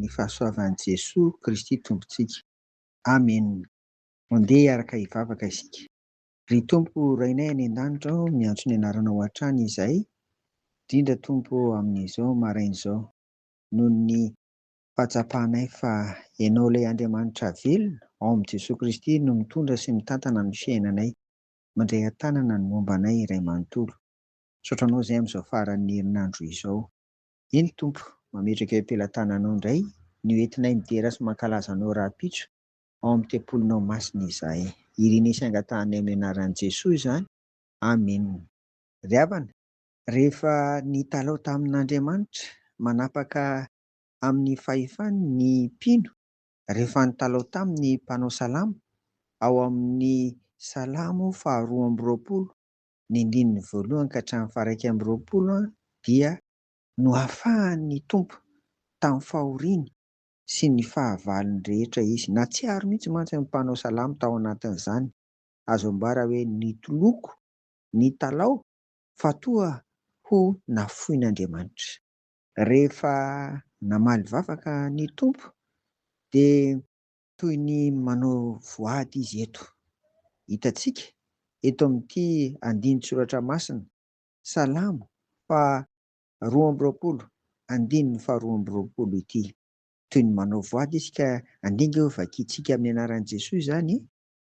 ny fahasoavan'i Jesoa Kristy Tompontsika. Amena. Andeha hiaraka hivavaka isika. Ry Tompo Rainay any an-danitra ô, miantso ny anaranao hatrany izahay, indrindra Tompo ô amin'izao maraina izao, noho ny fahatsapanay fa Ianao ilay Andriamanitra velona ao amin'i Jesoa Kristy no mitondra sy mitantana ny fiainanay, mandray an-tanana ny momba anay iray manontolo. Misaotra Anao izahay amin'izao faran'ny herinandro izao. Eny Tompo, mametraka eo am-pelatananao indray ny ho entinay midera sy mankalaza Anao rahampitso ao amin'ny tempolinao masina izahay. Irinay sy angatahanay amin'ny anaran'i Jesoa izany. Amena. Ry havana, rehefa nitalaho tamin'Andriamanitra manapaka amin'ny fahefany ny mpino, rehefa nitalaho taminy ny mpanao salamo, ao amin'ny Salamo faharoa amby roapolo, ny andininy voalohany ka hatramin'ny faha-21 dia nohafahan'ny Tompo tamin'ny fahoriany sy ny fahavalony rehetra izy. Nahatsiaro mihitsy mantsy ny mpanao salamo tao anatin'izany. Azo ambara hoe nitoloko, nitalaho fa toa ho nafoin'Andriamanitra. Rehefa namaly vavaka ny Tompo dia toy ny manao voady izy eto. Hitantsika eto amin'ity andinin-tsoratra masina, Salamo faha 22, andininy faha 22 ity. Toy ny manao voady izy ka andeha ange ho vakintsika amin'ny anaran'i Jesoa izany,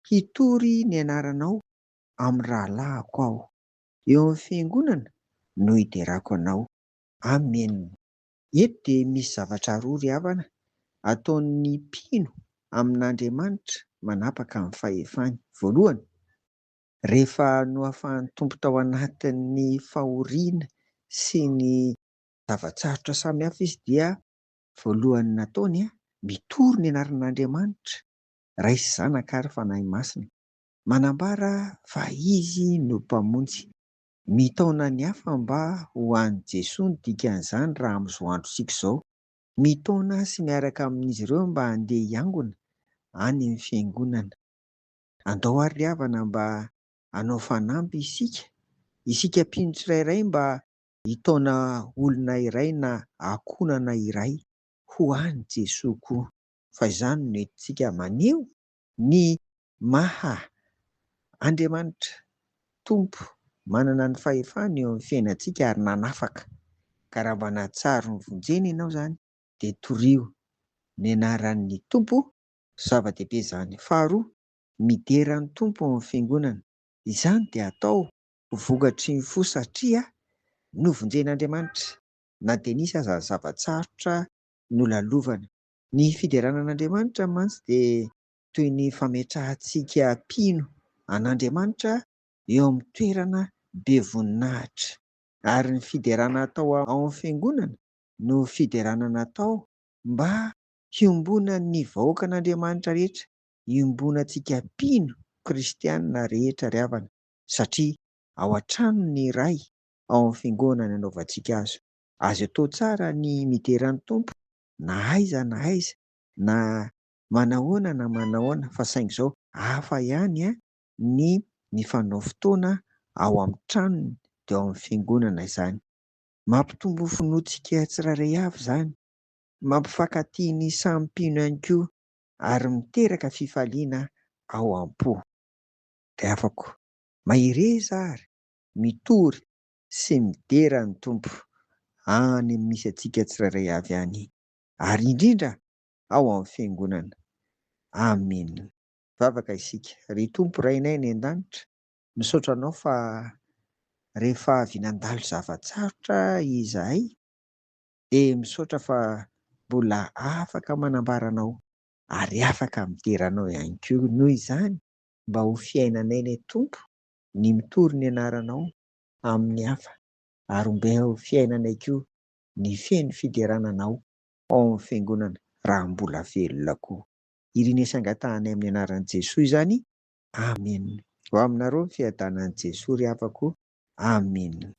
Hitory ny anaranao amin'ny rahalahiko aho. Eo amin'ny fiangonana no hiderako anao. Amena. Eto dia misy zavatra roa ry havana ataon'ny mpino amin'Andriamanitra manapaka ny fahefany. Voalohany, rehefa nohafahan'ny Tompo tao anatin'ny fahoriana sy ny zava-tsarotra samihafa izy dia voalohany nataony, mitory ny anaran'Andriamanitra, Ray sy Zanaka ary Fanahy Masina. Manambara fa Izy no Mpamonjy. Mitaona ny hafa mba ho an'i Jesoa ny dikan'izany raha amin'izao androntsika izao. Mitaona sy miaraka amin'izy ireo mba handeha hiangona any amin'ny fiangonana. Andao ary ry havana mba hanao fanamby isika, isika mpino tsirairay mba hitaona olona iray na ankohonana iray ho an'i Jesoa koa. Fa izany no entintsika maneho ny maha Andriamanitra Tompo manana ny fahefany eo amin'ny fiainantsika ary nanafaka. Ka raha mba nahatsaro ny vonjena ianao izany dia torio ny anaran'ny Tompo, zava-dehibe izany. Faharoa, midera ny Tompo ao amin'ny fiangonana. Izany dia atao ho vokatry ny fo satria novonjen'Andriamanitra na dia nisy aza ny zava-tsarotra nolalovana. Ny fiderana an'Andriamanitra mantsy dia toy ny fametrahantsika mpino an'Andriamanitra eo amin'ny toerana be voninahitra. Ary ny fiderana atao ao amin'ny fiangonana no fiderana natao mba hiombonan'ny vahoakan'Andriamanitra rehetra, hiombonantsika mpino kristiana rehetra ry havana, satria ao an-tranon'ny Ray ao amin'ny fiangonana no anaovantsika azy. Azo atao tsara ny midera ny Tompo na aiza na aiza na manahoana na manahoana fa saingy izao hafa ihany ny mifanao fotoana ao amin'ny tranony dia ao amin'ny fiangonana izany. Mampitombo finoantsika tsirairay avy izany, mampifankatia ny samy mpino ihany koa ary miteraka fifaliana ao am-po. Ry havako, mahereza ary mitory sy midera ny Tompo any amin'ny misy antsika tsirairay avy any ary indrindra ao amin'ny Fiangonana. Amena. Vavaka isika. Ry Tompo Rainay any an-danitra, misaotra Anao fa rehefa avy nandalo zava-tsarotra izahay dia misaotra fa mbola afaka manambara Anao ary afaka midera Anao ihany koa. Noho izany mba ho fiainanay anie Tompo ny mitory ny anaranao amin'ny hafa ary omeo fiainanay koa ny feno fiderana Anao ao amin'ny Fiangonana raha mbola velona koa. Irina sy angatahanay amin'ny anaran'i Jesoa izany. Amen. Ho aminareo ny fiadanan'i Jesoa ry havako. Amen.